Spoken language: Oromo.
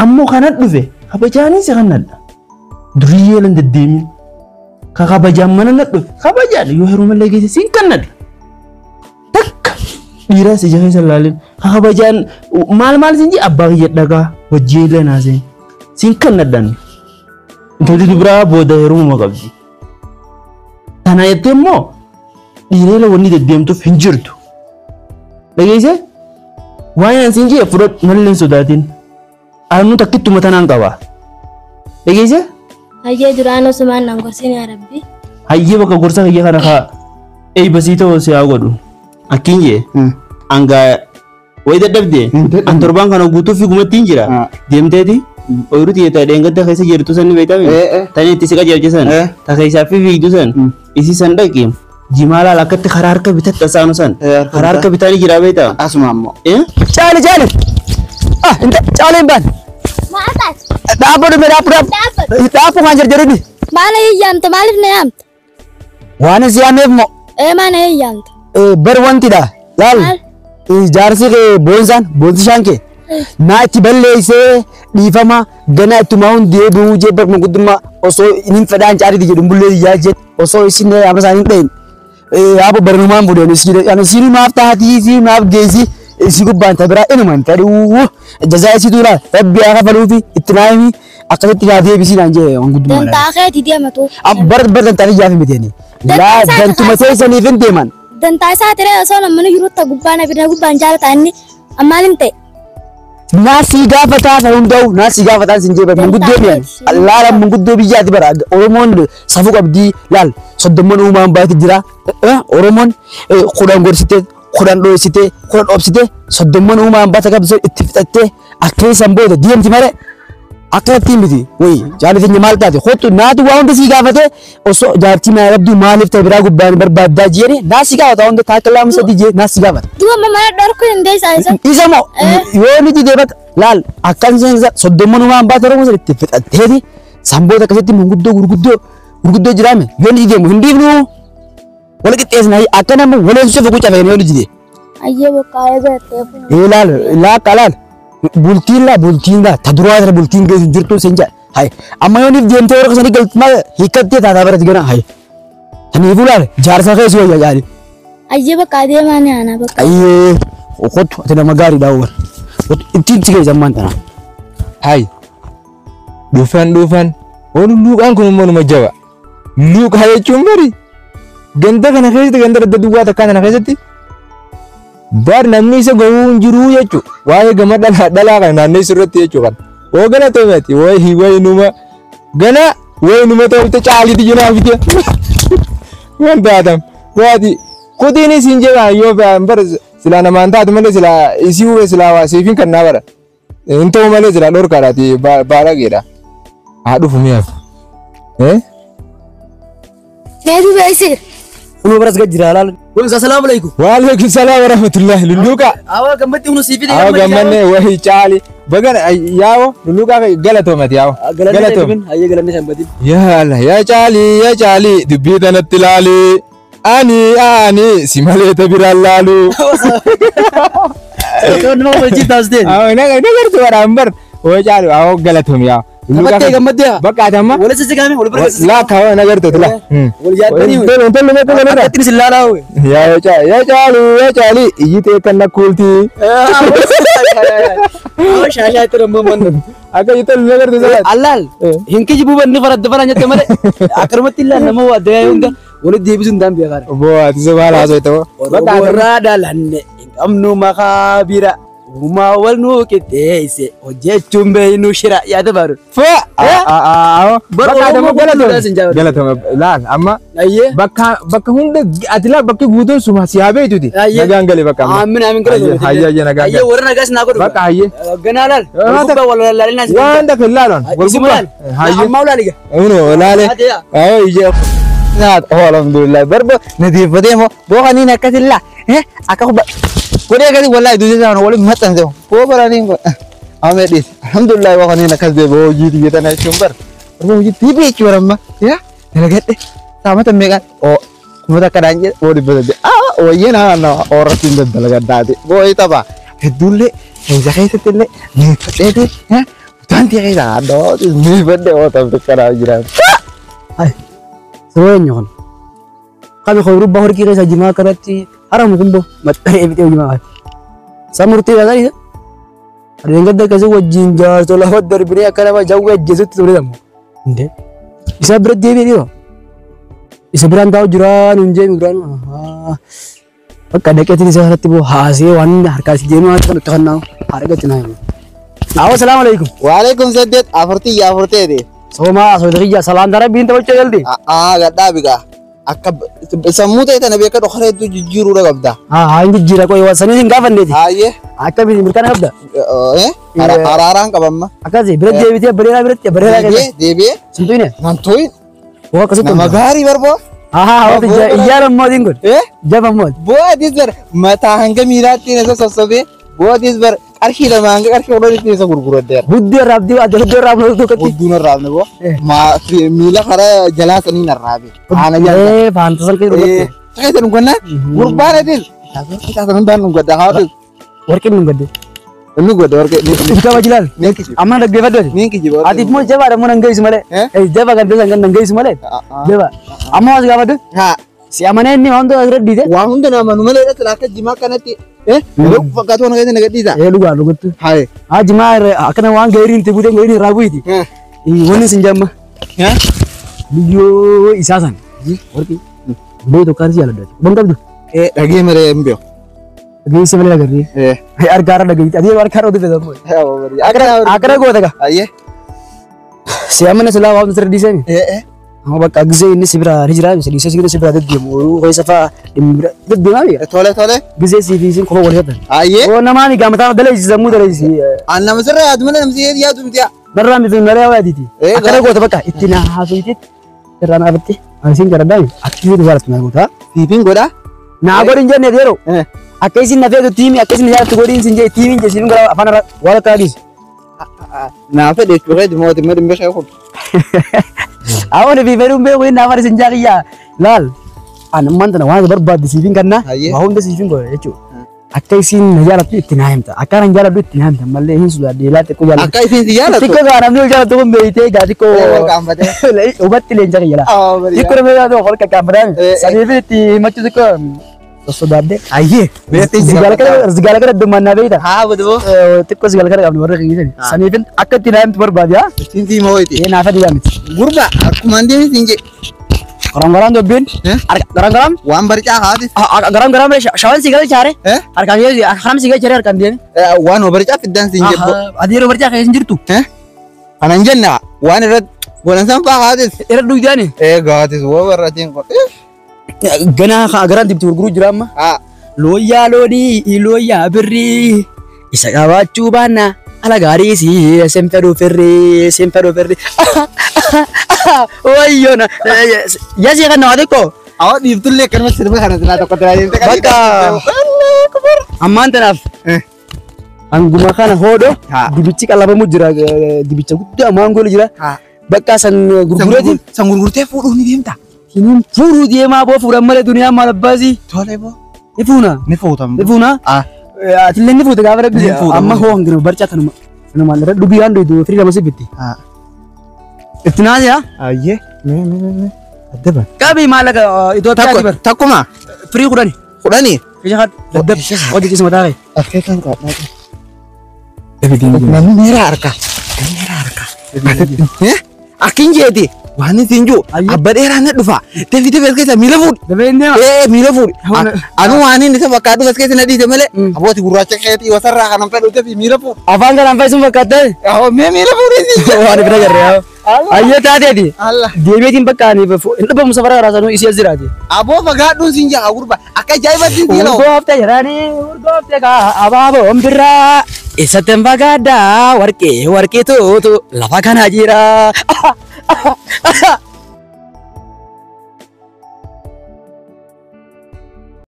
Ammoo kanan dhufe kabajaanis kanadha. Duriyyee lan deddeemin. Ka kabajaan mana na dhufe kabajaan yoo heerumallee geesse siin kannadha. Takka dhiiraas ija keessa ilaalin ka kabajaan maal maal siin jee abbaa kiyya dhagaa wajjin illee naaseen siin kannadhaan. Intalli dubaraa booda heerumuma qabdi. Tana jettee immoo dhiiree wanni deddeemtuuf hin jirtu. Dhageessee waan ani siin jee fudhadhu malee hin sodaatin. Annu takkittuma tanaan qaba. Dhageessee? Hayyee duraan osumaan nan gorsin yaa Rabbi. Hayyee bakka gorsa kiyya kana kaa eebbasii ta'uu si haa godhu. Akkiin jee angaa wayi dadhabde an torbaan kana guutuu fiigumatti hin jira. Deemteeti ooyiruu xiyyeetaa dheengadda keessa jirtu san ni beekame. Tani itti si qajeelche san ta keessaa fi fiigdu san isii san dhaqi jimaa laala akkatti karaa harka bitatti asaanu san karaa harka bitaa ni jira beektaa. Asuma ammoo. Caali caali. Ah, inta caali hin baane. Maal taate? Dhaabbo dhume dhaabbo dhaabbo. Dhaabbadhu. Dhaabbo kan jarjarudhi. Maal eeyyaamta? Maaliif na yaamta? Waan si yaameef moo Ee maal eeyyaamta? bar wantidha. Laal. Maal? Jaarsi kee boonsaan boonsishaan kee naa itti balleessee dhiifama ganaa ittumaa hundi deebi'uu jee bar manguddummaa osoo hin fedhaan caariiti jedhu bullee iyyaa jee osoo isin amma isaanii hin dhahin. Yaaboo barnumaan fuudhan isii isiin maaf taatii isii maaf geessi isii gubbaan ta biraa inuma hin fedhuu jazaa isiitu laal rabbi haa kafaluufi itti naayimi akkasitti naa deebisii naan jee manguddummaa. Dantaa keetii deematu. Bar bar dantaa kiyyaaf miti ani. Laa dantuma teessaniif hin deeman. Dantaa isaa tiree osoo namni jirutti gubbaa na bira gubbaan jaalata inni ammaan hin ta'e. Naa sii gaafataa isa hunda'u naa sii gaafataa sin jee manguddoo mi'an. Laala manguddoo biyyaati bara Oromoon safuu qabdii laal soddomman uumaan baay'eetu jira. Oromoon kudhan gorsite kudhan dho'isite kudhan dhoobsite soddomman uumaan baata qabdu itti fixattee akka isaan booda deemti malee akkanatti miti wayi jaalli maal taate kottu naatu waa hunda sii gaafate osoo jaartii naa qabdu maaliif ta'e biraa gubbaan barbaaddaa jeeni naa sii gaafata hunda taakka lama sadii jee naa sii gaafata. Duuba mana dhorkuu hin deessaa isa. Isa moo yoo nuti deebat laal akkan seensa soddomman uumaan baata Oromoo sana itti fixatteeti sanboota akkasitti manguddoo gurguddoo gurguddoo jiraame yoo nuti deemu hin dhiifnu wal qixxeessina akka nama waliin suufa gucaa fayyadamee yoo nuti deemu. Hayyee boqqaa'ee gartee. Ee laal laakka laal bultiin laa bultiin laa ta duraa tana bultiin geessu jirtu sin jedha hay amma yoo niif deemtee warra sanii galti maal hiikkattee taataa baratti gana hay taniifuu laal jaarsa keessa wayya jaali. Hayyee boqqaa deemaa ni aanaa boqqaa. Ayyee kottu ati nama gaariidha awwal ittiin si geessa ammaan tana. Hay dhufan dhufan oolu luuqaan kun immoo numa jaba. Luuqaa jechuun bari ganda kana keessatti ganda adda duwwaa takkaa kana keessatti bar namni isa gahuu hin jiru jechuudha. Waa'ee gama dhalaa dhalaa kana naanneessu irratti jechuudha. Woo galatoomati wayi wayi numa gana wayi numa ta'utti caaliiti jinaa fite. Waan taatam waati kutiin isin jebaa yoo bar silaa namaan taatu malee silaa isii hubee silaa waa siifin kan naa bara. Hin ta'u malee silaa dhorkaadhaati baalageedha. Haa dhufu mi'aaf. Mee duuba isir. Kunoo baras gad jira laal. Kun assalaamu alaikum. Waalaikum salaam warahmatullahi lulluuqa. Awwa gammatti hunu siif fide. Awwa gammanne wayi caali. Bagana yaawo lulluuqa galatoomati yaawo. Galatoom. Hayyee galanni kan badin. Yaa Allah yaa caali yaa caali dubbii tanatti laali. Ani ani si malee ta biraan laalu. Nama wajjin taasisteen. Awwa na gartu waraan bar. Wayi caali awwa galatoom yaawo. Gammaddee gammaddee. Bakka atamma. Wal sisi gaame wal bira sisi. Laa kaawwa na gartu la. Wal yaaddanii. Tolu tolu mee tolu mee. Akkatti isin laalaa hoo. Yaa caali yaa caali yaa caali iyyitee kan na kuulti. Awwa shaashaa itti damboo mannu. Akka iyyitee na gartu sana. Allaal hin kijibuu banni faradda fara nyatte malee akkanumatti illee nama waa adda hunda walitti deebisuun daan beekaadha. Boo ati soba laa soita. Bakka warraa dhalanne hin qabnu maqaa bira. Uumaa wal nuu qixxeesse hojjechuun beeynu shira yaada baaru. Fa bakka adama galatoom galatoom laal amma bakka bakka hunda ati laa bakki guutuun suma si haa beektuti nagaan gale bakka amma. Aamin aamin galatoom. Hayyee hayyee nagaan gale. Hayyee warra nagaas naa godhu. Bakka hayyee. Ganaa laal. Wal gubbaa wal laalinaa si. Waan takka hin laalan. Wal gubbaa. Hayyee. Ammaa ulaali gaa. Uno laale. Ayoo ijee. Naat alhamdulillah barbo nadiifatee moo booqaniin akkasillaa akka kubba godhee akkasii wallahi duudee isaan waliin maxxanse boo baraniin kun amee dhiis alhamdulillah booqaniin akkas deebi'ee hojii xiyya tana jechuun bar barbo hojii tiibii jechuun baramma yaa dalagadhe saamata meeqaan oo kuma takka dhaan jedhe boo dhibba sadde aa wayyee naa naa oorratti hin daddalagaddaate boo tapha hedduullee keessa keessatti illee neeffadheete Tanti keessa haadha ni badde ootan fikkaraa jiran. Ay. Siroo kun. Qabi khawrubba horkii keessa jimaa kanatti haramu kun bo maxxanee bitee jimaa. Samurtii isaa. Adeen gadda akkasii wajjin jaarsoo lafa darbinee akka nama jawwee ajjeesutti ture dammo. Indee. Isa bira deebi'ee dhiiroo. Isa biraan taa'u jiraa nuun jeemi duraan. Bakka dhaqeetiin isa irratti boo haasee waan harkaa si deemee waan nutti kannaa harkatti naa himu. Awo salaamu alaikum. Waalaikum saddeet afurtii yaa afurteeti. Soomaa soodariya salaan darabbiin taphachuu galti. Aa gadhaa biqaa. Akka sammuu ta'e tana beeka dhokara hedduu jijjiiruudha qabda. Haa hin jijjiira qoy waan sanii hin gaafanneeti. Haayee. Akka bisi mirkana qabda. Araaraan qabamma. Akkasii bira deebitee bareedaa biratti bareedaa keessa. Deebi'ee. Simtuine. Nantuun. Waa akkasitti. Nama gaarii barboo. Haa iyyaara mootiin kun. Jaba mooti. Boo'atis bar mataa hanga miilaatti isa sossobee boo'atis bar qarshii lama hanga qarshii kudhanitti isa gurguradheera. Hudduu irraa abdii adda hudduu irraa abdii tokkotti. Hudduun irraa abdii boo. Miila karaa jalaa saniin arraabe. Faana jalaa. Faanta san keessa dhugatte. Keessa dhugannaa gurbaan atis. Keessa hundaan dhugadda haati. Warqeen dhugadde. Inni godhe warqee. Kaba jilaal. Amma dhaggeeffadhu. Niin kijiba. Ati immoo jabaadha immoo nan geessu malee. Jaba kan ta'e kan nan geessu malee. Jaba. Amma waas gaafadhu. Haa. Si amanee inni waan hunda asirra dhiite. Waan hunda nama nu malee dha akka jimaa kanatti. Fakkaatu waan keessa nagadhiisa. Dhugaa dhugattu. Haye. Haa jimaa akkana waan geeriin itti buutee geeriin irraa bu'iti. Wanni isin jamma. Biyyoo isaa san. Warqii. Biyyoo tokko si jaalladha. Ban qabdu. Dhagee malee hin beeku. Dhageessa malee agarree. Harkaarra dhageetti. Ati harkaarra oduu feetan. Akkana goota gaa. Ayyee. Si amana silaa waan sirrii dhiisanii. Amma bakka gisee inni si bira ni jira si dhiisee si bira deddeemu ooluu keessa fa'aa dhimmi bira deddeemaa mi'a. Tole tole. Gisee si fi isin qofa wal hidhatan. Ayyee. Oo namaa mi gaamataa daleessi sammuu daleessi. An nama sirra yaadu malee namsi yaadu miti. Narraa miti narraa yaaditi. Akkana goota bakka itti na haasofiteetti irraa naafatti ani siin jaradhaa akkasii jaallattu naa goota. Siifiin godhaa. Naa godhin jenne yeroo. Akka isin na feetu tiimi akka isin jaallattu godhin sin jee tiimiin jee siin gara afaan irraa waan akka adiis. Naa fedhe jechuudha mootummaa dhimma ishee kun. Awwan fi fedhuun beeku inni afaan isin jaaqiyyaa laal an ammaan tana waan barbaadde siifiin kannaa waa hunda siifiin godha jechuudha. Akka isin na jaallattu itti naa himta akka nan jaalladhu itti naa himta mallee hin sodaadhe laa xiqqoo jaalladhu. Akka isin si jaallattu. Xiqqoo gaa namni ol jaallattu kun beeytee gaa xiqqoo. Hubatti leenca kiyya laa. Xiqqoo namni jaallattu ol qaqqaanfataa saniif itti himachuu xiqqoo sodaadhe. Ayyee. Zigaala kana addummaan beeyta. Haa buduboo. Xiqqoo zigaala kana qabnu warra kiyyisani. Saniif akka itti naa himtu barbaade haa. Ittiin si hima hoyti. Naa fedhi yaa miti. Gurba akkuma deemis hin jedhe. Garam-garam dubbiin. Garam-garam. Waan barcaa haati. Garam-garam shawan si galchaare. Harkaan haram si galchaare harkaan deeme. Waan barcaa fiddaan si hin jedhu. Ati yeroo barcaa keessa hin jirtu. Kana hin jenna waan irratti godhan fa'aa haatis. Irra dhugdaani. Gaatis woo barratiin kun. Ganaa garaan dibti gurguruu jira amma. Looyyaa loonii looyyaa birrii isa qabaachuu baanna ala gaarii si sin fedhu firrii sin fedhu firrii. Wayyoona yasii kan nama xiqqoo. Awwa dhiiftullee akkanuma sirba kana silaa tokko tiraa deemte. Bakka ammaan tanaaf hanguma kana hoodoo dibichi qalabamu jira dibicha guddaa maangoolu jira. Bakka san gurgureeti. San gurgurtee fuudhuuf ni deemta. Hinin fuudhuu deemaa boo fuudhan malee duniyaa maal abbaasii. Tole boo. Ni fuuna. Ni fuutam. Ni fuuna. Atillee ni fuute gaafa rabbi amma hoo hangina barcaa tanuma. Tanuma irra dhugii waan dhugdu firii lama sibitti. Itti naasiyaa. Ayyee. Mee mee mee. Adda ban. Qabii maallaqa Itoophiyaati bar. Takkuma. Firii kudhani. Kudhani. Firii kan daddab. Hojii ciisuma taa'e. Akkee kan qaadhaa. Namni meera harka. Meera harka. Akkin jeeti. Waan isin jiru abba dheeraa na dhufa. Dafi dafi as keessa miila fuudhi. Miila fuudhi. Anu waan inni isa fakkaatu as keessa na dhiise malee abbooti gurraacha keetii wasarraa kanan fedhu dafi miila fuudhi. Afaan kanaan fayyisuun fakkaattee. Mee miila fuudhi isin jiru. Waan bira garree. Ayyee taateeti. Deebiitiin bakka ani hin dhabamu safara karaa sanuu isii as jiraati. Aboo fagaadhuun siin jaa gurba akka ajaa'ibatti siin jaa. Urgoofte jedhanii urgoofte kaa abaaboon birraa. Eessatti hin fagaaddaa warqee warqee tuutu lafa kana jira.